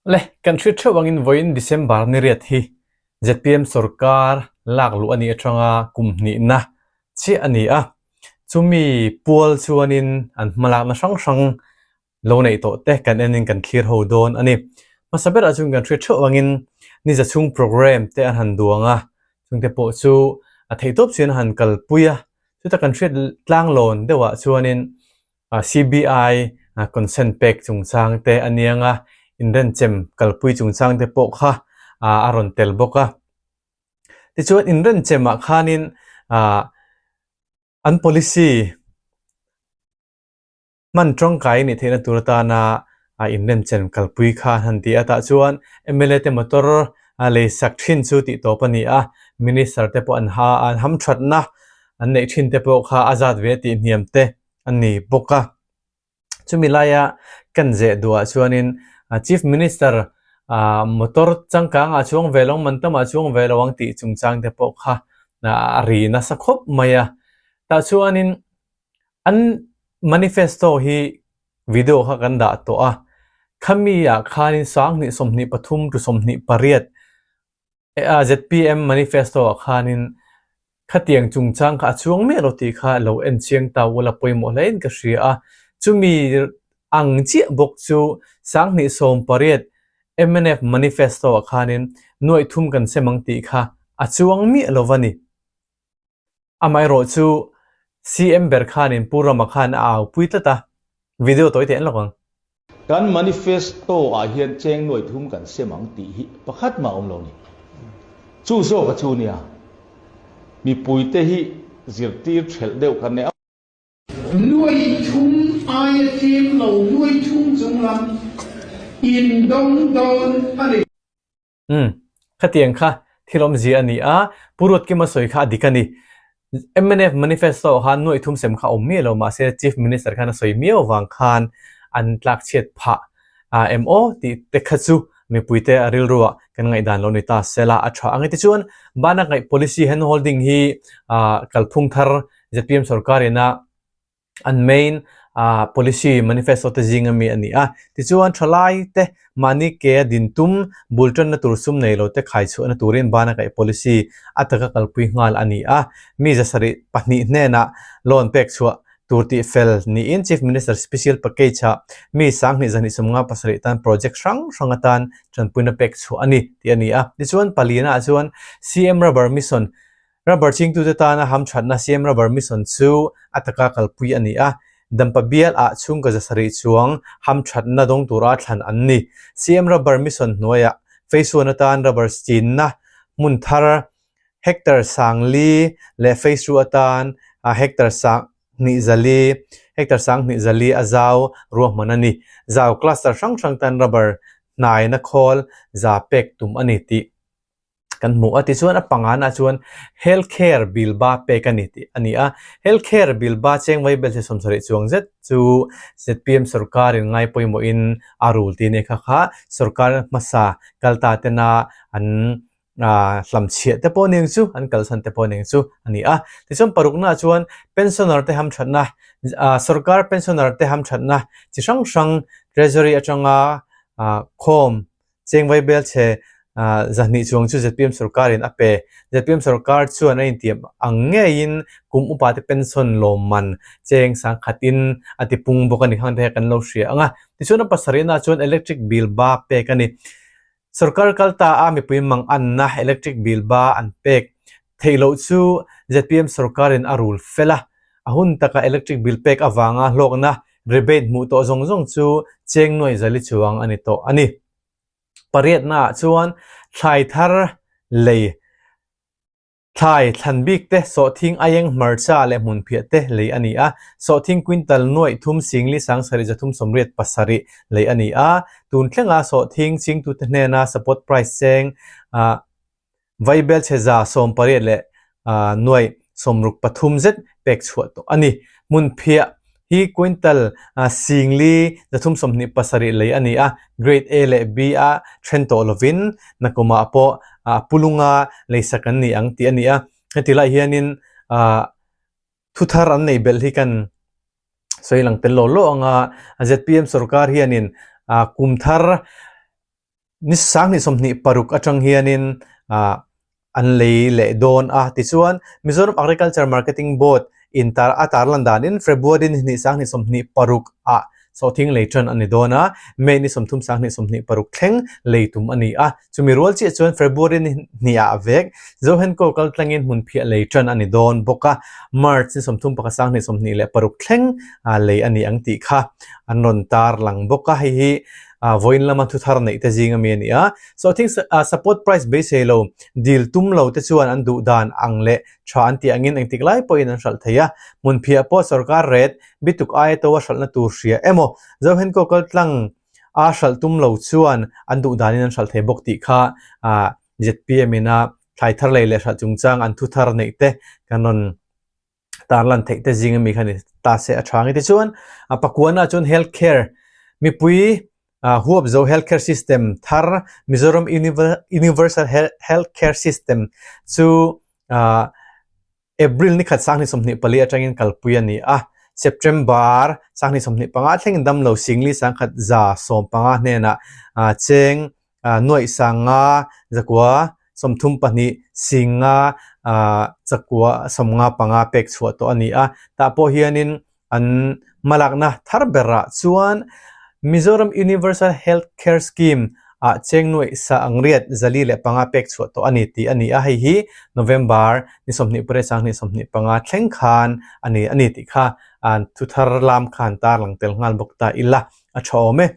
Le, kan hriat theuh angin vawiin December ni riat hi zpm sorkar lak luh a nih atanga kum hnihna chiah a ni a. Chumi pual chuanin an hmalakna hrang hrang lo neih tawh te kan enin kan thlir ho dawn a ni. Hmasa berah chuan kan hriat theuh angin ni za chhung program te an han duang a, chungte pawh chu a theihtawp chuan a han kalpui a. Chuta kan hriat tlanglawn deuhah chuanin CBI consent pek chungchang te a niang a, inrenchem kalpui chungchang te pawh kha a rawn tel bawk a. Tichuan inrenchemah khanin an policy hman tawngkai nih theihna tur atana inremchen kalpui kha an han ti a, tah chuan mla te motor lei sak thin chu tih tawp a ni a, minister te pawh an ha an hamthatna an neih thin te pawh kha a zat ve tih hniam te a ni bawk a. Chumi laia kan zeh duhah chuanin chief minister motor changkangah chuang ve lo ang man tamah chuang ve lo ang tih chungchang te pawh kha a ri nasa khawp mai a, tah chuanin An manifesto hi video kha kan dah tawh a, khami ah khanin sanghnih 23 to 28 zpm manifesto ah khanin khatiang chungchang kha a chuang miah lo tih kha lo en chiang ta ula pawimawh hle in ka hria a, chumi ang chiah bawk chu sanghnih 18 mnf manifesto ah khanin nuaih thum kan sem ang tih kha a chuang miah lo va ni. Amaherawh chu CM ber khanin Pu Rama khan a aupui tlat a, video tawi teh en lawk ang. Kan manifesto ah hian cheng nuai thum kan sem ang tih hi pakhat mah awm lo ni. Chu zawk a chu nia, mipuite hi zirtir thelh deuh kan nei a. Nuai thum aia tlem lo nuai thum chung lam indawng dawn a ni. Umm, khatiang kha thil awmzia a ni a, Pu Ruatkima sawi kha a dik a ni. Mnf manifesto ah khan nuaih thum sem kha a awm miah lo mahse Chief Minister khan a sawi miau avang khan an tlak chhiat phah em aw tih te kha chu mipuite a rilruah kan ngaihdan lo ni ta sela a tha ang e. Tichuan, bana ngaih policy hand holding hi kalphung thar zpm sorkar ina an main policy manifesto te zinga mi a ni a. Tichuan thalai te mahni ke a din tum bul tanna tur sum nei lo te khai chhuahna turin bana kaih policy a taka kalpui nghal a ni a. Mi zasarih pahnih hnenah loan pek chhuah tur tih fel niin Chief Minister Special Package ah mi sanghnih zahnih sawmnga pasarih tan project hrang hrang atan tanpuina pek chhuah a ni tih a ni a. Tichuan palina ah chuan CM Rubber Mission Rubber chingtute tana hamthatna CM Rubber Mission chu a taka kalpui a ni a, Dampa bial ah chhungkaw zasarih chuang hamthatna dawng tura thlan an ni. CM Rubber Mission hnuaiah Phase One atan rubber chinna hmun thar hectare sangli leh Phase Two atan hectare sang hnih zali, hectare sang hnih zali a zau ruahman a ni. Zau cluster hrang hrang tan rubber hnaina khawl za pek tum a ni tih kan hmu a tichuan a panganah chuan health care bill ba pek a ni tih a ni a health care bill ba cheng vai bel hi 70 chuang zet chu zpm sorkar in ngai pawimawhin a rul tih a ni kha kha sorkar hmasa kal ta tena an ah hlamchhiah te pawh ning chu an kalsan te pawh ning chu a ni a tichuan paruknaah chuan pensioner te hamthatna ah sorkar pensioner te hamthatna chi hrang hrang treasury atanga ah khawm Cheng Vaibel chhe zahnih chuang chu zpm sorkarin a pe. Zpm sorkar chuan a intiam ang ngeiin kum upate pension lawmman cheng sangkhatin a tipung bawk a ni khang te kan lo hria ang a. Tichuan a pasarihna chuan electric bill ba pek a ni. Sorkar kal ta a mipui mang anna electric bill ba an pek theih loh chu zpm sorkarin a rul fel a. A hun taka electric bill pek avanga hlawkna Rebate hmuh tawh zawng zawng chu cheng nuaih zali chuang a ni tawh a ni. Pariatna ah chuan thlai thar lei, thlai thlan bik te, sawhthing aieng hmarcha leh hmunphiah te lei a ni a. Sawhthing quintal nuaih thum singli sangsarih zathum sawmriat pasarih lei a ni a. Tun thlenga sawhthing chingtute hnena support price cheng ah Vaibel chhe 180 leh nuaih 63 zet pek chhuah tawh a ni. Hmunphiah hi quintal singli 327 lei a ni a, Grade A leh B a then tawh lovin nakumah pawh pulunga leisak an ni ang tih a ni a. Heti lai hianin thuthar an neih belh hi kan sawi lang tel law law ang a, zpm sorkar hianin kum thar. Ni 2026 atang hianin an lei leh dawn a. Tichuan, Mizoram Agriculture Marketing Board in tar a tarlan danin February ni hnih 2026 ah sawhthing lei tan a ni dawn a, May ni 30 2026 thleng lei tum a ni a. Chumi rual chiah chuan February ni hnih ah vek Zohenko kaltlangin hmunphiah lei tan a ni dawn bawk a, March ni 31 2026 thleng lei a ni ang tih kha an rawn tarlang bawk a. Hei hi Vawiin lama thu thar neih te zing ami a ni a. Sawhthing support price beisei lo, dil tum lo te chuan an duh dan ang leh tha an tih angin engtik lai pawhin an hralh thei a. Hmunphiah pawh sorkar ret bituk aia to a hralhna tur hria emaw, Zohenkaw kaltlang a hralh tum lo chuan an duh danin an hralh thei bawk tih kha zpm in a thlai thar lei leh hralh chungchang an thu thar neih te kan rawn tarlan theih te zing ami kha ni ta se a tha ang e. Tichuan a pakuana chuan health care mipui huap zo health care system thar Mizoram Universal Health Care System chu April ni khat 2024 atangin kalpui a ni a. September 2025 thlengin damlo singli 1115 hnenah cheng nuaih sanga zakua 32 singa chakua 55 pek chhuah tawh a ni a. Tah pawh hianin an hmalakna thar berah chuan Mizoram Universal Health Care Scheme ah cheng nuaih sa angriat 405 pek chhuah tawh a ni tih a ni a. Hei hi November ni 28 2025 thleng khan a ni a ni tih kha an thuthar lam khan tarlang tel nghal bawk ta ila a tha awm e.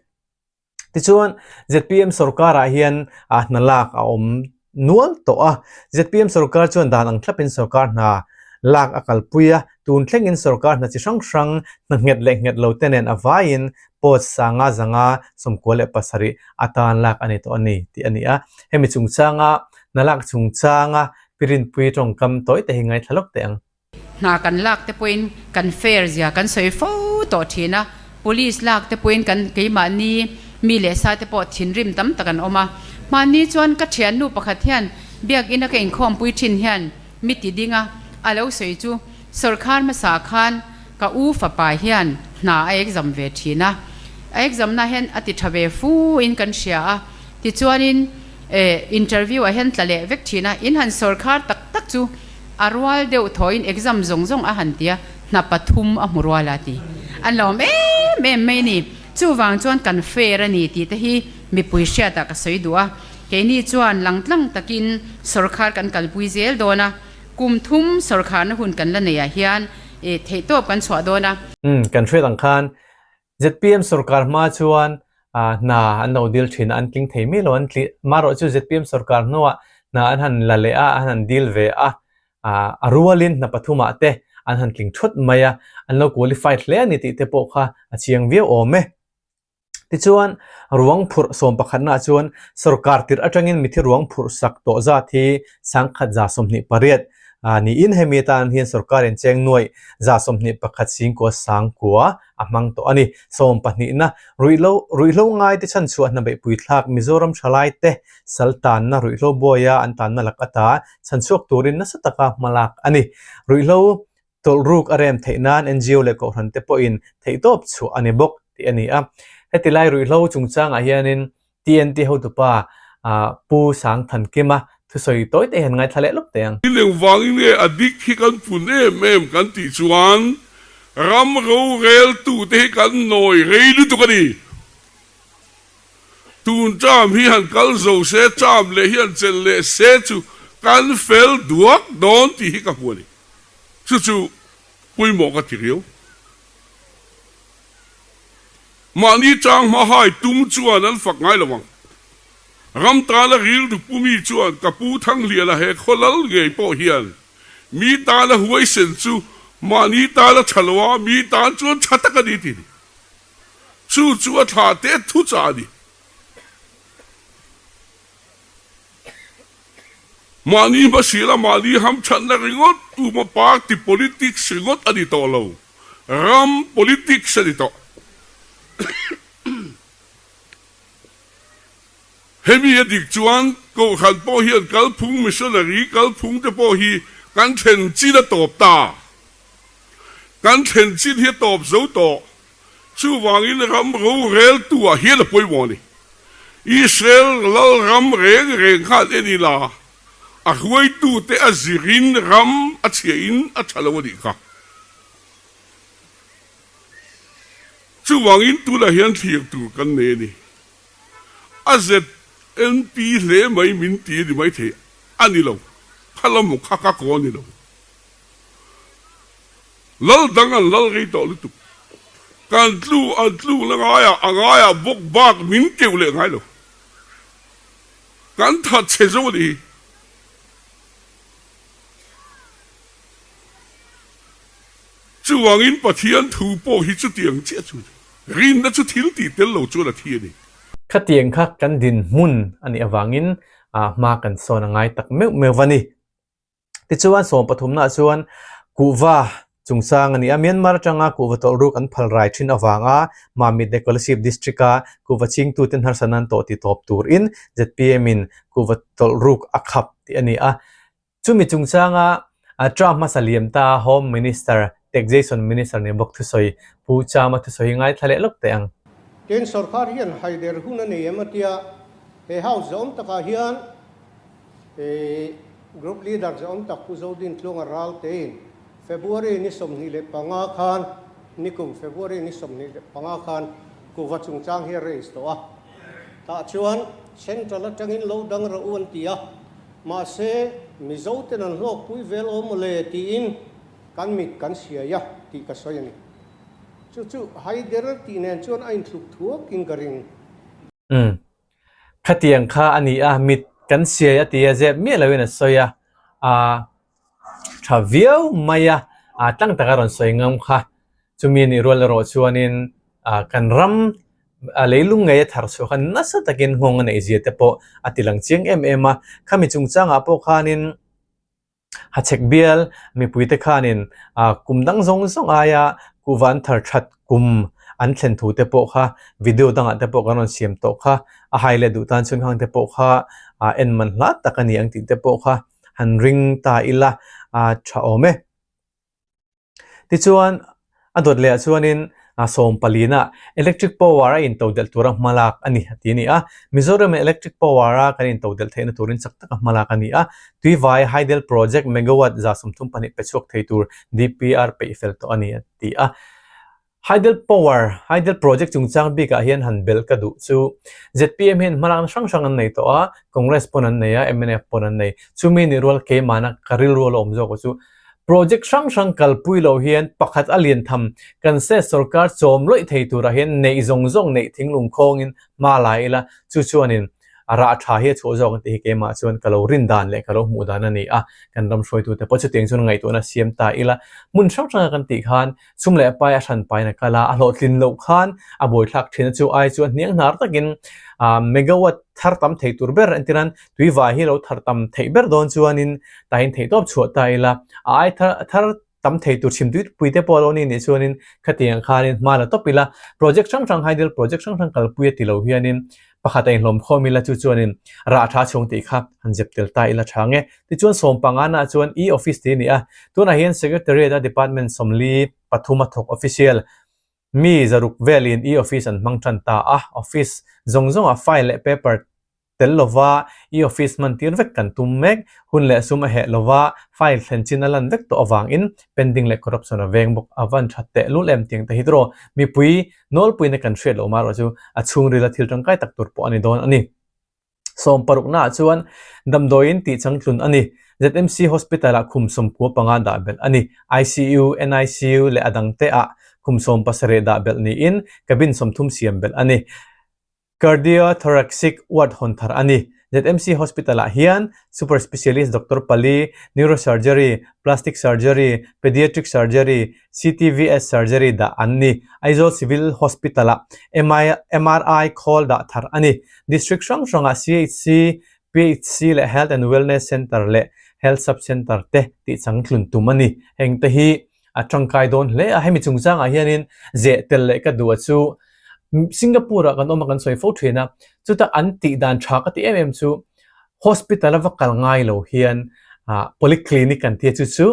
Tichuan, zpm sorkarah hian hna lak a awm nual tawh a. Zpm sorkar chuan dan ang thlapin sorkar hna lak a kalpui a, tun thlengin sorkar hna chi hrang hrang hna nghet leh nghet lo te nen a vaiin post sanga zanga 97 atan lak a ni tawh a ni tih a ni a. Hemi chungchanga hna lak chungchanga Pirinpui tawngkam tawi te hi ngaithla lawk teh ang. Hna kan lak te pawhin kan fair zia kan sawi fo tawh thin a, police lak te pawhin kan keimahni mi leh sa te pawh thinrim tam tak an awm a. Hmanni chuan ka thiannu pakhat hian biakina ka inkhawmpui thin hian mi ti ding a, a lo sawi chu sawrkhar hmasa khan ka u fapa hian hna a exam ve thin a, a exam na hian a ti tha ve fu in kan hria a, tichuanin interview ah hian tla leh vek thin a, in han sawrkhar tak tak chu A rual deuh thawhin exam zawng zawng a han ti a, hna pathum a hmu rual a ti. An lo awm em em mai a ni. Chuvang chuan kan fair a ni tih te hi mipui hriatah ka sawi duh a. Keini chuan langtlang takin sawrkhar kan kalpui zel dawn a, kum thum sawrkharna hun kan la neihah hian theihtawp kan chhuah dawn a. Umm, kan hriat ang khan zpm sawrkar hma chuan hna an lo dil thin a, an tling thei mai lo an tli marawh chu zpm sawrkar hnuah hna an han la leh a, an han dil ve a, a rualin hna pathumah te an han tling thut mai a, an lo qualified hle a ni tih te pawh kha a chiang viau awm e. Tichuan, ruang phurh sawm pakhatnaah chuan sawrkar tirh atangin mithi ruang phurh sak tawh zat hi 1028 niin hemi atan hian sawrkarin cheng nuaih 21 singkua sangkua a hmang tawh a ni. Sawm pahnihna, ruihhlo ruihhlo ngaite chhanchhuah hna beihpui thlak Mizoram thalaite sal tanna ruihhlo buaia an tanna lak ata chhanchhuak turin nasa taka hmalak a ni. Ruihhlo tawlh ruk a rem theih nan ngo leh kohhran te pawhin theihtawp chhuah a ni bawk tih a ni a. Heti lai ruihhlo chungchangah hianin TNT hotupa Pu Sangthankima thusawi tawi te hian ngaithla leh lawk teh ang. Thil engvangin nge a dik hi kan pun em em kan tih chuan ram roreltute hi kan nawi rei lutuk a ni. Tun term hi han kal zo se, term leh hi han chelh leh se chu kan fel duak dawn tih hi ka hmu a ni. Chu chu pawimawh ka ti riau. Mahni chang hma hai tum chuan an fak ngai lo ang. Ram tana rilru pu mi chuan ka pu Thangliana he khaw lal ngei pawh hian mi tana huaisen chu mahni tana tha lo a, mi tan chuan tha tak a ni ti ni. Chu chu a thlah te thu chah a ni. Mahni hmasila mahni hamthatna ringawt tuma party politics ringawt a ni tawh lo. Ram politics a ni tawh. Hemi a dik chuan Kohhran pawh hian kalphung missionary kalphung te pawh hi kan thlen chin a tawp ta. Kan thlen chin hi a tawp zo tawh. Chuvangin ram roreltu ah hian a pawimawh a ni. Israel lal ram reng reng khan en ila, a hruaitute a zirin ram a chhiahin a tha lo a nih kha. Chuvangin tunah hian thlir tur kan nei a ni. A ZNP hle mai min ti a ni maithei a ni lo, kha lam kha ka kaw a ni lo. Lal dang an lal rei tawh lutuk. Kan tlu an tluk na ngaiah a ngaiah bawk bak min keuh leh ngai lo. Kan that chhe zo a ni hi. Chuvangin Pathian thu pawh hi chutiang chiah chu a ni. Rinna chu thil tih tel lo chuan a thi a ni. Khatiang kha kan dinhmun a nih avangin hma kan sawn a ngai tak meuh meuh a ni. Tichuan sawm pathumnaah chuan kuhva chungchang a ni a, Myanmar atanga kuhva tawlh ruk an phal rai thin avanga Mamit leh Kolasib District-a kuhva chingtuten harsatna an tawh ti tawp turin zpm in kuhva tawlh ruk a khap tih a ni a. Chumi chungchanga Trump hmasa liam ta Home Minister, Taxation Minister nih bawk thusawi Pu Chama thusawi hi ngaithla leh lawk teh ang. Tin, sorkar hian haider hun a nei em a tia, he house zawm takah hian He Group Leader zawm tak Pu Zodin Tlunga Raltein February ni 25 khan nikum February ni 25 khan kuhva chungchang hi a raise tawh a. Tah chuan Central atangin lo dang rawh u an ti a, mahse Mizo ten an hlawkpui vel awm mawle tiin kan mit kan siai a tih ka sawi a ni. Chu chu haider tih nen chuan a inthluk thuakin ka ring. Umm. Khatiang kha a ni a, mit kan siai a ti a, zep miah loin a sawi a, aa tha viau mai a, aa tlang taka rawn sawi ngam kha. Chumi nih rual erawh chuanin aa kan ram a leilung ngei a thar chhuah khan nasa takin nghawng a neih zia te pawh a ti lang chiang em em a. Khami chungchangah pawh khanin Hachhek bial mipuite khanin kum dang zawng zawng aia kuhva an thar that kum an thlen thu te pawh kha video dangah te pawh kan rawn siam tawh kha a hai leh duh tan chhun hang te pawh kha en man hla tak a ni ang tih te pawh kha han ring ta ila a tha awm e. Tichuan, a dawt lehah chuanin sawm palina electric power a intodelh tura hmalak a ni a ti a ni a. Mizoram in electric power a kan intodelh theihna turin chak taka hmalak a ni a. Tuivai Hydel Project megawatt 32 pe chhuak thei tur DPR peih fel tawh a ni a ti a. Hydel Power, Hydel Project chungchang bikah hian han belh ka duh chu zpm hian hmalakna hrang hrang an nei tawh a, Congress pawn an nei a, mnf pawn an nei. Chumi nih rual keimahna ka rilru a la awm zawk chu project hrang hrang kalpui lo hian pakhat a lian tham kan state sorkar chawm lawih thei turah hian neih zawng zawng neih thinglung khawngin hma la ila chu chuanin a rah tha hi a chhuah zawk ang tih hi keimah chuan ka lo rin dan leh ka lo hmuh dan a ni a, kan ram hruaitute pawh chutiang chuan ngaihtuahna siam ta ila hmun hrang hranga kan tih khan Sum leh pai a hran pain a kal a, a hlawhtlin loh khan a buaithlak thin a, chu ai chuan hniang hnar takin megawatt thar tam thei tur ber entir an tuivai hi lo thar tam theih ber dawn chuanin tahin theih tawp chhuah ta ila, a ai thar tam thei tur chhim tuipui te pawh a lo ni nih chuanin khatiang khanin hma la tawp ila, project hrang hrang hydel project hrang hrang kalpui a ti lo hianin pakhat a inhlawm khawm ila chu chuanin rah tha chhung tih kha han zep tel ta ila tha nge. Tichuan sawmpangana chuan e-office tih a ni a, tunah hian Secretariat a department 43 a thawk official mi 600 velin e-office an hmang tan ta a, office zawng zawngah file leh paper tel lova e-office hman tir vek kan tum mek, hun leh sum a heh lova file thlen chin a lan vek tawh avangin pending leh corruption a veng bawk a van that teh lul em tiang te hi tawh mipui nawlpuina kan hriat loh marawh chu a chhungrila thil tangkai tak tur pawh a ni dawn a ni. Sawmparuknaah chuan damdawiin tih changtlun a ni. ZMC Hospital-ah khum 95 dah belh a ni. ICU, NICU leh a dangte-ah khum 17 dah belh niin cabin 30 siam belh a ni. Cardiothoracic ward hawn thar a ni. ZMC Hospital-ah hian Super Specialist Doctor pali, Neurosurgery, Plastic Surgery, Pediatric Surgery, CTVS Surgery dah an ni. Aizawl Civil Hospital-ah MRI khawl dah thar a ni. District hrang hrangah CHC, PHC leh Health and Wellness Centre leh Health Sub Centre te tih changtlun tum a ni. Heng te hi a tangkai dawn hle a, hemi chungchangah hianin zeh tel leh ka duh a chu Singapore-ah kan awm a kan sawi fo thin a, chuta an tih dan tha ka ti em em chu hospital a va kal ngai lo hian polyclinic kan tia chu chu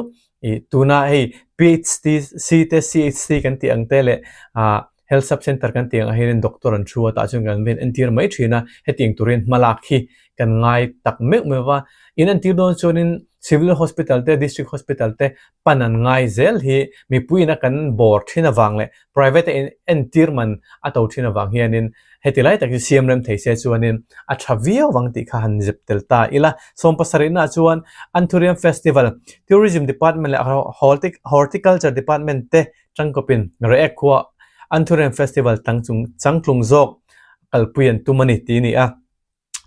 ih tuna hei PHC te CHC kan tih ang te leh ah. Health Sub Centre kan tih angah hianin doctor an thu a, tah chuan kan va inentir mai thin a, hetiang turin hmalak hi kan ngai tak meuh meuh va. In entir dawn chuanin Civil Hospital te, District Hospital te pan an ngai zel hi mipuiin a kan bawr thin avang leh private a entir man a to thin avang hianin heti lai tak hi siam rem thei se chuanin a tha viau vang tih kha han zep tel ta ila. Sawmpasarihnaah chuan Anthurium Festival, Tourism Department leh Horticulture Department te tangkawpin Reiek khua Anthurium Festival changtlung zawk kalpui an tum a ni tih a ni a.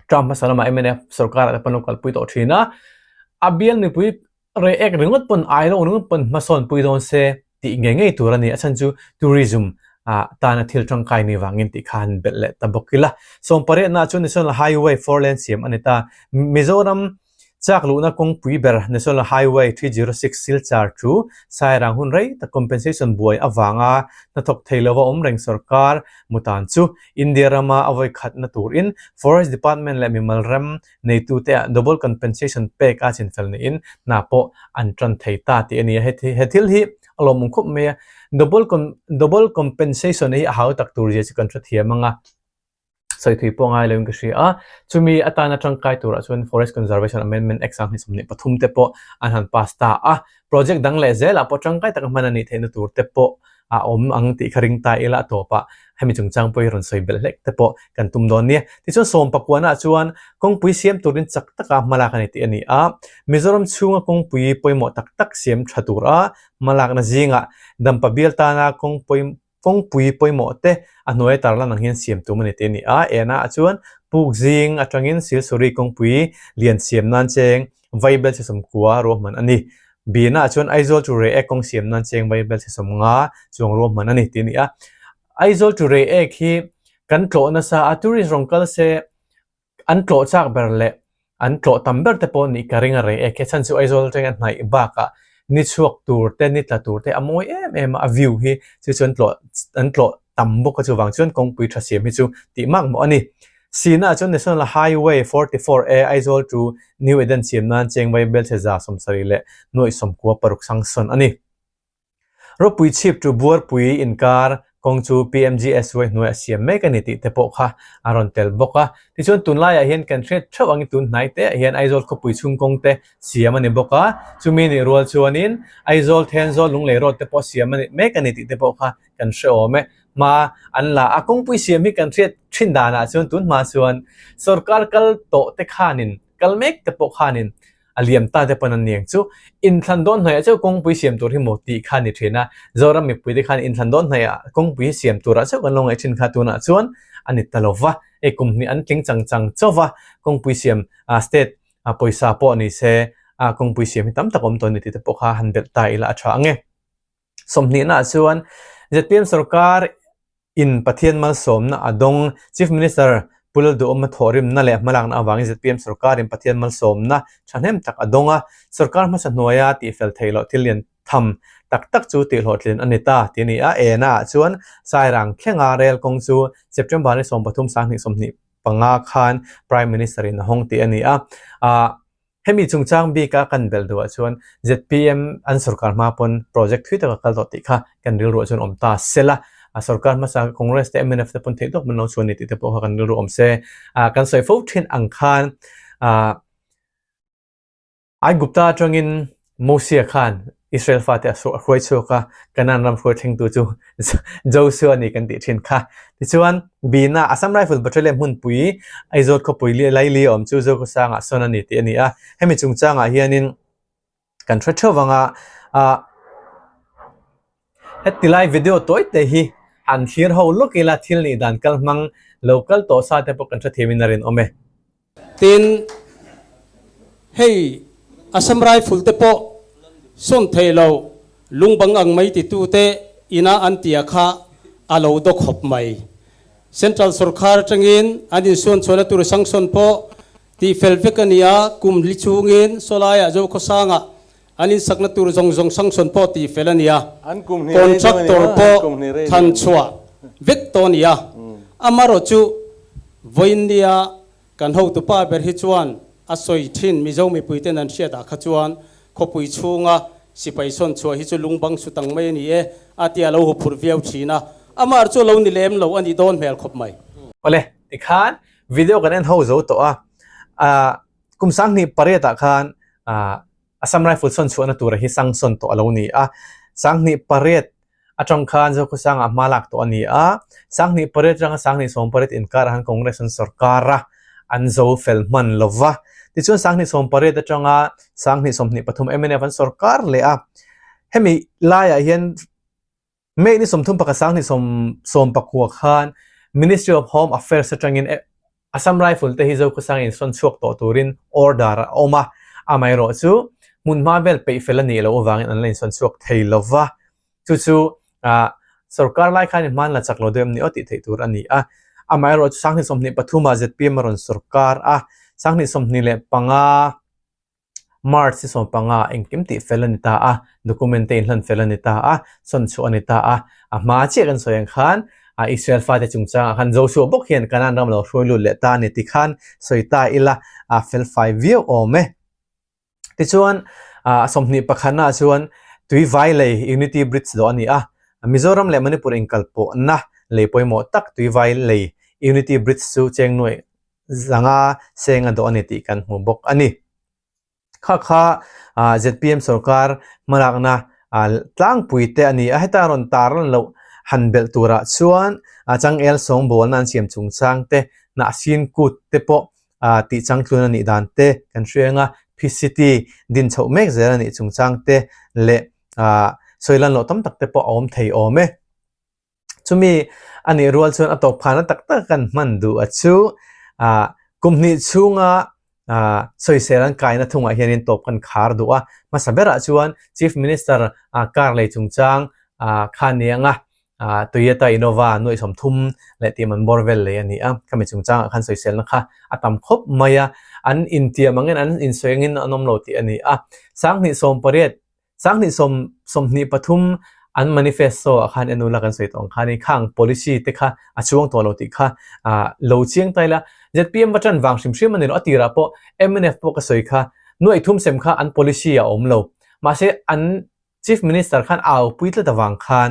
Term hmasa lamah mnf sorkarah te pawn lo kalpui tawh thin a, a bial mipui reiek ringawt pawn ai lo ringawt pawn hmasawn pui dawn se tih ngei ngei tur a ni. A chhan chu tourism ah tana thil tangkai ni vangin tih kha han belh leh ta bawk ila. Sawmpariatnaah chuan National Highway 4 lane siam a ni ta. Mizoram Chak luhna kawngpui ber National Highway 306 Silchar chu Sairang hun rei tak compensation buai avanga hnathawk thei lova awm reng sorkar mutan chu India rama a vawi khatna turin Forest Department leh mimal ram neitute ah double compensation pek a chinfel niin hna pawh an tan thei ta tih a ni a. He thil hi a lawmawm khawp mai a, double compensation hi a hau tak tur zia chu kan hrethiam ang a. Sawi thui pawh ngai loin ka hria a, chumi atana tangkai turah chuan Forest Conservation Amendment Act 2023 te pawh an han pass ta a, project dang leh zelah pawh tangkai taka hman a nih theihna tur te pawh a awm ang tih kha ring ta ila a tawpah hemi chungchang pawh hi rawn sawi belh hlek te pawh kan tum dawn nia. Tichuan sawmpakuana chuan kawngpui siam turin chak taka hmalak a ni tih a ni a, Mizoram chhunga kawngpui pawimawh tak tak siam tha tura hmalakna zingah Dampa bial tana kawngpui Kawngpui pawimawh te a hnuai tarlan ang hian siam tum a ni tih a ni a, ena ah chuan puk zing atangin Silsuri kawngpui lian siam nan cheng Vaibel chhe sawmkua ruahman a ni. Bina ah chuan Aizawl to Reiek kawng siam nan cheng Vaibel chhe sawmnga chuang ruahman a ni tih a ni a. Aizawl to Reiek hi kan tlawh nasa a, tourist rawn kal se An tlawh chak ber leh an tlawh tam ber te pawh nih ka ring a rei e. Khe chhan chu Aizawl atangin a hnaih bakah ni chhuak tur te, ni tla tur te a mawi em em a, a view hi chu chu an tlawh an tlawh tam bawk a chuvang chuan kawngpui tha siam hi chu tih mak mawh a ni. Sina ah chuan National Highway 44 A Aizawl to New Eden siam nan Chengvai Belcheza 76 leh nuaih 96 sangsawn a ni. Ropui chhip chu buarpui inkar kawng chu PMGSY hnuai a siam mek a ni tih te pawh kha a rawn tel bawk a. Tichuan tunlaiah hian kan hriat theuh angin tun hnai te ah hian Aizawl khawpui chhung kawng te siam a ni bawk a, chumi nih rual chuanin Aizawl Thenzawl Lunglei Road te pawh siam a ni mek a ni tih te pawh kha kan hre awm e. Hma an la a, kawngpui siam hi kan hriat thin danah chuan tun hma chuan sorkar kal tawh te khanin kal mek te pawh khanin A liam ta te pawn an niang chu inthlan dawn hnaihah chauh kawngpui siam tur hi maw tih kha a ni thin a, Zoram mipui te khan inthlan dawn hnaihah kawngpui hi siam turah chauh kan lo ngaih thin kha tunah chuan a ni ta lo va, hei kum hnih an tling chang chang chauh va, kawngpui siam state pawisa pawh ni se kawngpui siam hi tam tak awm tawh a ni tih te pawh kha han belh ta ila a tha ang e. Sawmhnihnaah chuan zpm sorkar in Pathian malsawmna a dawng. Chief Minister Pu Lalduhawma thawhrimna leh hmalakna avangin zpm sorkar in Pathian malsawmna thahnem tak a dawng a, sorkar hmasa hnuaia tihfel theih loh thil lian tham tak tak chu tihhlawhtlin a ni ta tih a ni a. Ena ah chuan Sairang thlenga rel kawng chu September ni 13 2025 khan Prime Minister in a hawng tih a ni a. Hemi chungchang bika kan belh duhah chuan zpm an sorkar hma pawn project thui taka kal tawh tih kha kan rilruah chuan awm ta sela, a sorkar hmasa Congress te mnf te pawn theih tawk min lo chhuan ni tih te pawh kha kan rilru awm se. Kan sawi fo thin ang khan Aigupta atangin Mosia khan Israel fate a hruai chhuak a, Kanaan ram hruai thlengtu chu Joshua a ni kan tih thin kha. Tichuan, Bina, Assam Rifle Battalion hmunpui Aizawl khawpui laili a awm chu Zokhawsangah sawn a ni tih a ni a. Hemi chungchangah hianin kan hre theuh vang a, ah, heti lai video tawi te hi han thlir ho lawk ila thil nih dan kal hmang lo kal tawh sa te pawh kan hrethiamin a rinawm e. Tin, hei Assam Rifle te pawh sawn thei lo lungbang ang mai titute ina an tia kha a lo daw khawp mai. Central sorkar atangin an insuan chhuahna tur sanction pawh tihfel vek a ni a, kum hli chhungin sawlaiah Zokhawsangah an insakna tur zawng zawng sanction pawh tihfel a ni a, contractor pawh thlan chhuah vek tawh a ni a. Amaherawhchu vawiinnia Kan hotupa ber hi chuan a sawi thin Mizo mipuiten an hriatah kha chuan khawpui chhunga sipai sawn chhuah hi chu lungbang su tang mai a ni e a tia lo huphurh viau thin a. Amah chu lo ni lem lo a nih dawn hmel khawp mai. Awle, tikhan video kan en ho zo tawh a, ah kum 2008 ah khan ah Assam Rifle sawn chhuahna tura hi sanction tawh a lo ni a, 2008 atang khan Zokhawsangah hma lak tawh a ni a, 2008 atanga 2018 inkar ah khan Congress an sorkar a, an zo fel hman lo va. Tichuan 2018 atanga 2023 mnf an sorkar leh a, hemi laiah hian May ni 31 2019 khan Ministry of Home Affairs atangin Assam Rifle te hi Zokhawsang insawn chhuak tawh turin order a awm a, amaherawhchu hmunhma vel peih fel a nih loh avangin an la insawn chhuak thei lo va, chu chu sorkar lai khan hman la chak lo deuh em ni aw tih theih tur a ni a, amaherawhchu 2023 ah zpm a rawn sorkar a, 2025 March hi 15 engkim tih fel a ni ta a, document te inhlan fel a ni ta a, sawn chhuah a ni ta a, a hma chiah kan sawi ang khan a Israel fate chungchangah khan Joshua bawk hian Canaan ram lo hruai lut leh ta a ni ti khan sawi ta ila a fel fai viau awm e. Tichuan a 21 ah chuan Tuivai lei Unity Bridge dawh a ni a, Mizoram leh Manipur inkalpawhna lei pawimawh tak Tuivai lei Unity Bridge chu cheng nuaih zanga seng a dawh a ni tih kan hmu bawk a ni. Kha kha zpm sorkar hmalakna tlangpui te a ni a, heta rawn tar lan loh han belh turah chuan changel sawngbawlna an siam chungchang te, hnahsin kut te pawh tih changtlun a nih dan te kan hria ang a, Phi-City din chhoh mek zel a nih chungchang te leh sawi lan loh tam tak te pawh a awm thei awm e. Chumi a nih rual chuan a tawp phahna tak tak kan hman duh a chu ah kum hnih chhunga ah sawisel an kaina thungah hianin tawp kan khar duh a. Hmasa berah chuan Chief Minister ah car lei chungchang ah kha a ni ang a, ah Toyota Innova nuaih 30 leh tih man bawr vel lei a ni a. Khami chungchangah khan sawiselna kha a tam khawp mai a, an intiam angin an insawi angin an awm lo tih a ni a. 2018 2023 an manifesto ah khan en ula kan sawi tawh ang khan i khang policy te kha a chuang tawh lo tih kha ah lo chiang ta ila zpm va tan vang hrim hrim a ni lo a tirah pawh mnf pawh ka sawi kha nuaih thum sem kha an policy a awm lo mahse an chief minister khan a aupui tlat avang khan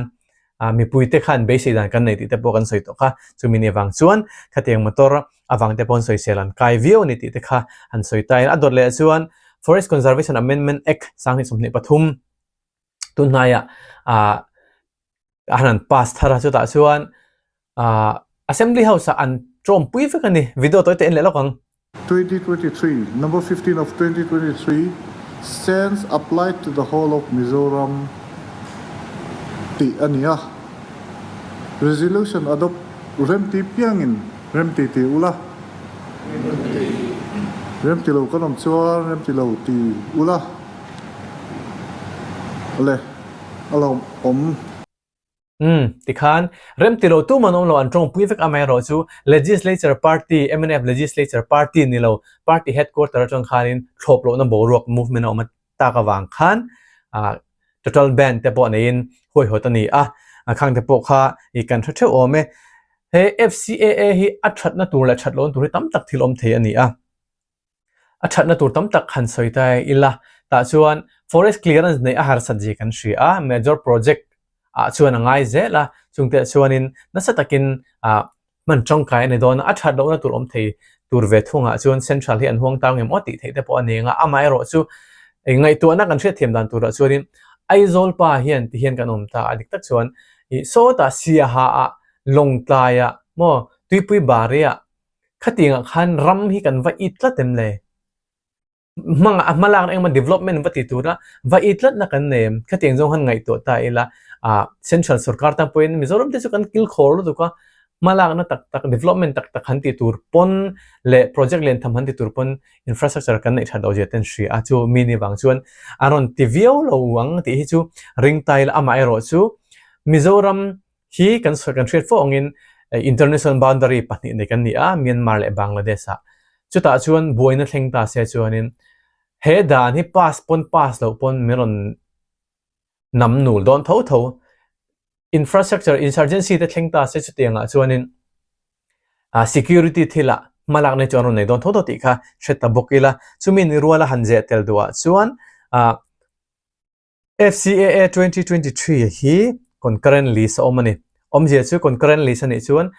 ah mipui te khan beisei dan kan nei tih te pawh kan sawi tawh kha chumi ni avang chuan khatiang motor avang te pawn sawisel an kai viau a ni tih te kha an sawi ta in a dawt leh chuan Forest Conservation Amendment Act 2023 tunhnaiah ah an han pass thar a chutah chuan ah Assembly House ah an tawmpui vek a ni video tawi te en leh lawk ang. 2023, Number 15 of 2023 stands applied to the whole of Mizoram tih a ni a. Resolution adopt remti piangin remti ti ula. Remti lo kan awm chuan remti lo ti ula. Awle, a lawm awm. Umm, tikhan remti lo tum an awm lo an tawngpui vek amaherawh chu Legislature Party, mnf Legislature Party ni lo, Party Headquarter atang khanin thlawp lohna boruak movement a awm a tak avang khan ah total ban te pawh neiin huaihawt a ni a, khang te pawh kha i kan hre theuh awm e. He FCAA hi a thatna tur leh that lohna tur hi tam tak thil awm thei a ni a. A thatna tur tam tak han sawi ta ila tah chuan forest clearance neih a harsat zia kan hria a, major project ah chuan a ngai zel a, chungte ah chuanin nasa takin ah hman tangkai a ni dawn a, a that lohna tur awm thei tur ve thungah chuan central hi an huang tau ngem aw tih theih te pawh a ni ang a, amaherawh chu ngaihtuahna kan hriatthiam dan turah chuanin Aizawl pa hian ti hian kan awm ta a, dik tak chuan ih sawtah Siaha ah Lawngtlai ah maw Tuipui Bari ah khatiangah khan ram hi kan va it tlat em le? Hmangah a hmalakna engemaw development va ti tura va it tlatna kan nei em? Khatiang zawng han ngaihtuah ta ila ah central sorkar tan pawhin Mizoram te chu kan kilkhawr lutuk a, hmalakna tak tak development tak tak han ti tur pawn leh project lian tham han ti tur pawn infrastructure kan neih that loh zia te an hria a, chu mi ni vang chuan a rawn ti viau lo ang tih hi chu ring ta ila amaherawhchu Mizoram Hi kan sawi kan hriat fo angin international boundary pahnih nei kan ni a, Myanmar leh Bangladesh ah. Chutah chuan buaina thleng ta se chuanin he dan hi pass pawn pass loh pawn min rawn nam nul dawn tho tho. Infrastructure insurgency te thleng ta se chutiangah chuanin security thilah hmalakna hi chu an rawn nei dawn tho tho tih kha hre ta bawk ila. Chumi ni ruala han zeh tel duhah chuan ah FCAA 2023 hi concurrent list a awm a ni. Awmzia chu concurrent list a nih chuan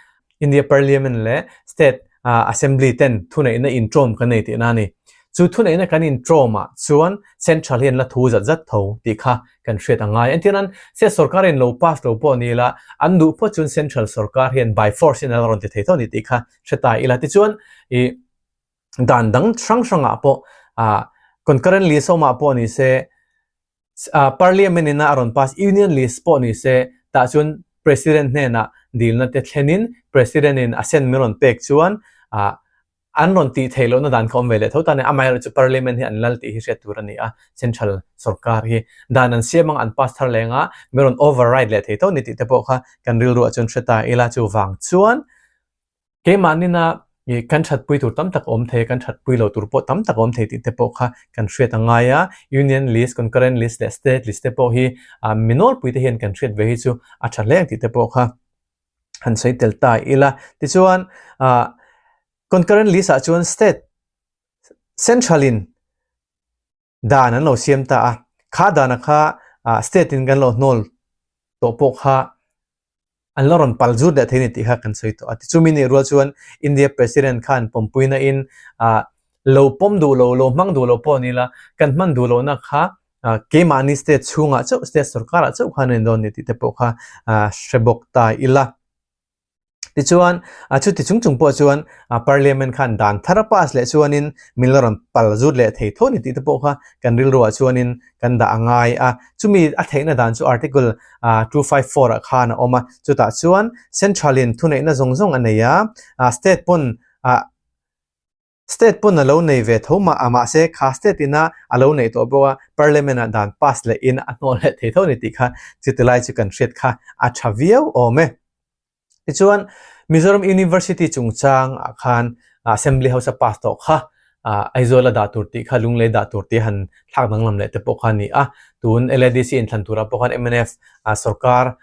India Parliament leh State Assembly ten thuneihna inṭawm kan nei tihna a ni. Chu thuneihna kan inṭawmah chuan Central hian la thu zat zat tho tih kha kan hriat a ngai. Entirnan, State sorkar in lo pass lo pawh ni ila, an duh phawt chuan Central sorkar hian by force in a la rawn ti thei tho a ni tih kha hre ta ila. Tichuan, ih dan dang hrang hrangah pawh concurrent list awmah pawh ni se, Parliament in a rawn pass Union list pawh ni se tah chuan President hnenah dilna te thlenin President in assent min rawn pek chuan an rawn tih theih lohna dan kha awm ve leh tho ta a ni. Amaherawhchu chu Parliament hi an lal tih hi hriat tur a ni a, Central sorkar hi dan an siam anga an pass thar leng a, min rawn override leh thei tho a ni tih te pawh kha kan rilruah chuan hre ta ila chuvang chuan Keimahnin a kan thatpui tur tam tak a awm thei a, kan thatpui lo tur pawh tam tak a awm thei tih te pawh kha kan hriat a ngai a. Union list, concurrent list leh state list te pawh hi mi nawlpui te hian kan hriat ve hi chu a tha hle ang tih te pawh kha han sawi tel ta ila. Tichuan concurrent list ah chuan state central in dan an lo siam ta a, kha dana kha state in kan lo hnawl tawh pawh kha an la rawn pal zut leh thei a ni tih kha kan sawi tawh a. Tichumi nih rual chuan India President khan pawmpuina in lo pawm duh lo, lo hmang duh lo pawh ni la, kan hman duh lohna kha keimahni state chhungah chauh, state sorkarah chauh khan a ni dawn ni tih te pawh kha hre bawk ta ila. Tichuan, chuti chung chung pawh chuan Parliament khan dan thar a pass leh chuanin min la rawn pal zut leh thei tho a ni tih te pawh kha kan rilruah chuanin kan dah a ngai a. Chumi a theihna dan chu Article 254 ah khan a awm a, chutah chuan Central in thuneihna zawng zawng a nei a, State pawn State pawn a lo nei ve tho mah a, mahse kha state ina a lo neih tawh bawk a, Parliament ah dan pass leh in a hnawh leh thei tho a ni tih kha chuti lai chu kan hriat kha a tha viau awm e. Tichuan Mizoram University chungchang ah khan Assembly House a pass tawh kha Aizawl a dah tur tih kha Lunglei dah tur tih han thlak danglam leh te pawh kha a ni a, tun LADC inthlan turah pawh khan mnf sorkar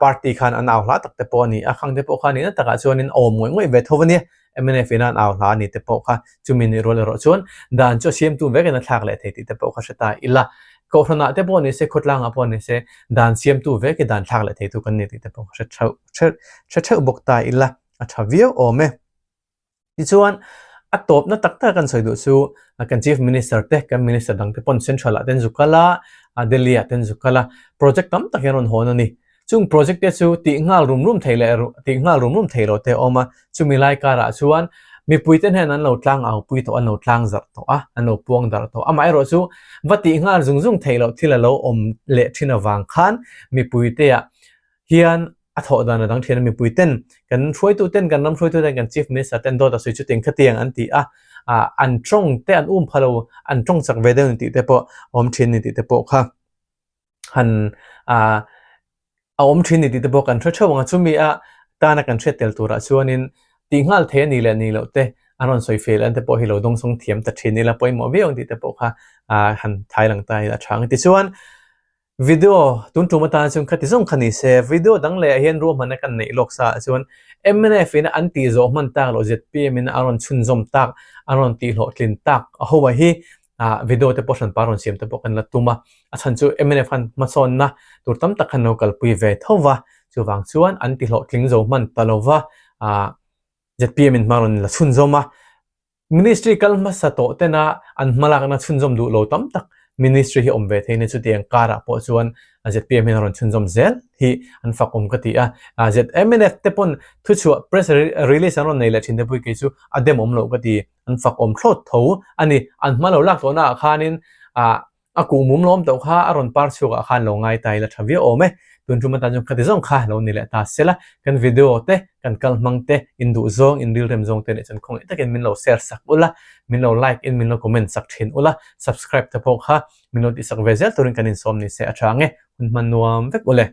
party khan an au hla tak te pawh a ni a, khang te pawh kha nihna takah chuanin a awm ngawih ngawih ve tho a nia. Mnf in an au hla a ni te pawh kha chumi nih rual erawh chuan dan chu a siamtu vekin a thlak leh thei tih te pawh kha hre ta ila. Kohhranah te pawh ni se, khawtlangah pawh ni se dan siamtu vekin dan thlak leh theitu kan ni tih te pawh kha hre theuh hre theuh bawk ta ila a tha viau awm e. Tichuan a tawpna tak tak kan sawi duh chu kan Chief Minister te, kan Minister dang te pawn Central ah ten zu kal a, Delhi ah ten zu kal a, project tam tak hi an rawn hawn a ni. Chung project te chu tih nghal rum rum thei leh tih nghal rum rum thei lo te a awm a, chumi lai karah chuan mipui te hnen an lo tlang au pui tawh, an lo tlang zarh tawh a, an lo puang darh tawh. Amaherawh chu va tih nghal zung zung theih loh thil a lo awm leh thin avang khan mipui te ah hian a thawh dan a dang thin a, mipui ten kan hruaitu ten kan ram hruaitu ten kan Chief Minister ten dawt a sawi chu ting khatiang an ti a, an tawng te an um pha lo, an tawng chak ve deuh ni tih te pawh a awm thin ni tih te pawh kha. han ah a awm thin ni tih te pawh kan hre theuh ang a, chumi a tana kan hriat tel turah chuanin tih nghal thei a ni leh ni loh te an rawn sawi fel an te pawh hi lo dawngsawng thiam ta thin ila pawimawh viau ang tih te pawh kha ah han thai lang ta ila a tha ang. Tichuan video tun tum atan chuan khati zawng kha ni se video dang leh ah hian ruahmanna kan neih lawk sa ah chuan mnf in an tih zawh hman tak loh zpm in a rawn chhunzawm tak an rawn tih hlawhtlin tak a ho a hi ah video te pawh hranpa rawn siam te pawh kan la tum a, a chhan chu mnf khan hmasawnna tur tam tak khan lo kalpui ve tho va, chuvang chuan an ti hlawhtling zo hman ta lo va, ah zpm in hma rawn la chhunzawm a, ministry kal hmasa tawh tena an hmalakna chhunzawm duh lo tam tak ministry hi awm ve thei nia chutiang karah pawh chuan zpm hian a rawn chhunzawm zel hi an fak awm ka ti a, mnf te pawn thuchhuah press release an rawn nei leh thin te pawh hi kei chu a demawm loh ka ti. an fak awm thlawt tho a ni. An hma lo lak tawhna ah khanin ah a kuh mum lawm tawh kha a rawn par chhuak ah khan lo ngai ta ila tha viau awm e. Tun tum atan chuan khati zawng kha lo ni leh ta sela kan video te kan kal hmang te in duh zawng in rilrem zawng te nih chuan khawngaih takin min lo share sak ula min lo like in min lo comment sak thin ula subscribe te pawh kha min lo tihsak ve zel turin kan insawm ni se a tha ang e. Hun hman nuam vek ule.